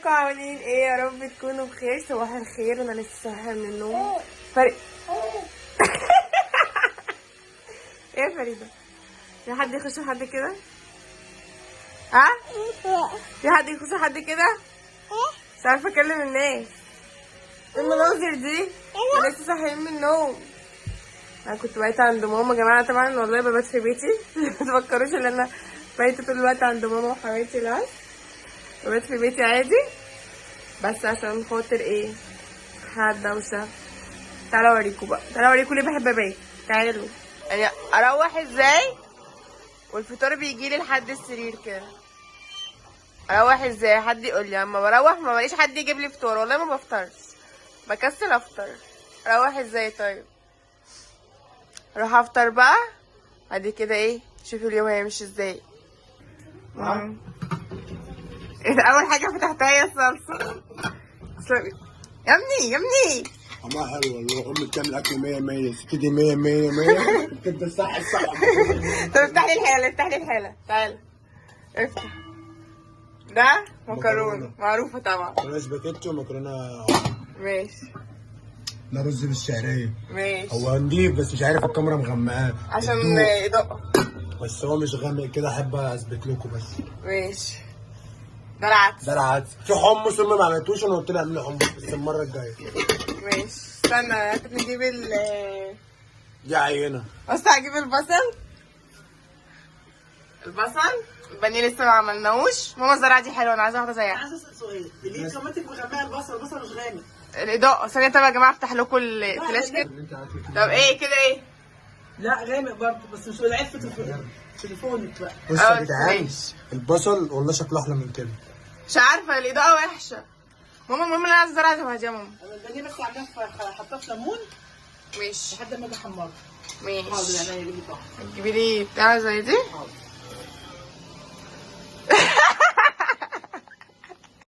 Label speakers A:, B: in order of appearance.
A: ازيكم عاملين ايه؟ يا رب تكونوا بخير. صباح الخير. انا لسه صاحية من النوم. فرق ايه يا فريدة؟ في حد يخش حد كده؟ ها؟ في حد يخش حد كده؟ مش عارفه اكلم الناس. ايه المناظر دي؟ انا لسه صاحيين من النوم. انا كنت بايته عند ماما يا جماعة، طبعا والله ببات في بيتي. ما تفكروش ان انا بايته طول الوقت عند ماما وحماتي، لا ببات في بيتي عادي، بس عشان خاطر ايه؟ حد دوشه. تعالوا اوريكم بقى، تعالوا اوريكم ليه بحب ابات. تعالوا يعني اروح ازاي والفطار بيجي لي لحد السرير كده. اروح ازاي؟ حد يقول لي. اما بروح ما بلاقيش حد يجيب لي فطار، والله ما بفطرش، بكسل افطر. اروح ازاي طيب؟ اروح افطر بقى بعد كده. ايه، شوفوا اليوم هيمشي ازاي. ايه ده؟ اول حاجة فتحتها هي الصلصه. يا ابني يا ابني،
B: طعمها حلو والله. امي بتعمل اكل 100 100، الست دي 100 100 100، الكبده الصح الصح.
A: طب افتح لي الحلة، افتح لي الحلة، تعالى افتح. ده مكرونه معروفة طبعا.
B: مكرونه سباكيتي ومكرونه.
A: ماشي.
B: ده رز بالشعريه.
A: ماشي.
B: هو نضيف بس مش عارف الكاميرا مغمقاه
A: عشان
B: الضوء.
A: اضاءه.
B: بس هو مش غامق كده، احب اثبت لكم بس.
A: ماشي. ده العدس.
B: ده العدس. في حمص امي ما عملتوش، انا قلت لها اعملي حمص بس المرة الجاية.
A: ماشي، استنى نجيب ال
B: دي عينه.
A: بس هجيب البصل. البصل البانيه لسه ما عملناهوش. ماما الزرعه دي حلوة، انا عايزه واحدة زيها.
C: عايز اسال سؤال، ليه كماتك مغمقه البصل؟ البصل مش غامق.
A: الاضاءة ثانية. طب يا جماعة افتح لكم الفلاش كده. طب ايه كده؟ ايه؟
C: لا غامق برضه، بس مش العيب في تليفونك بقى.
B: بص يا
A: اه،
B: جدعان،
A: ماشي.
B: البصل والله شكله احلى من كده.
A: مش عارفه الاضاءة وحشة. ماما المهم انا عايزه الزرعه تبقى دي يا ماما.
C: انا البانيه بس عاملاه حطاه في ليمون
A: ماشي.
C: لحد ما اجي احمره. حاضر.
A: ماشي.
C: عينيا، اجيب لك واحدة.
A: تجيبي لي بتاع زي دي.
C: حاضر.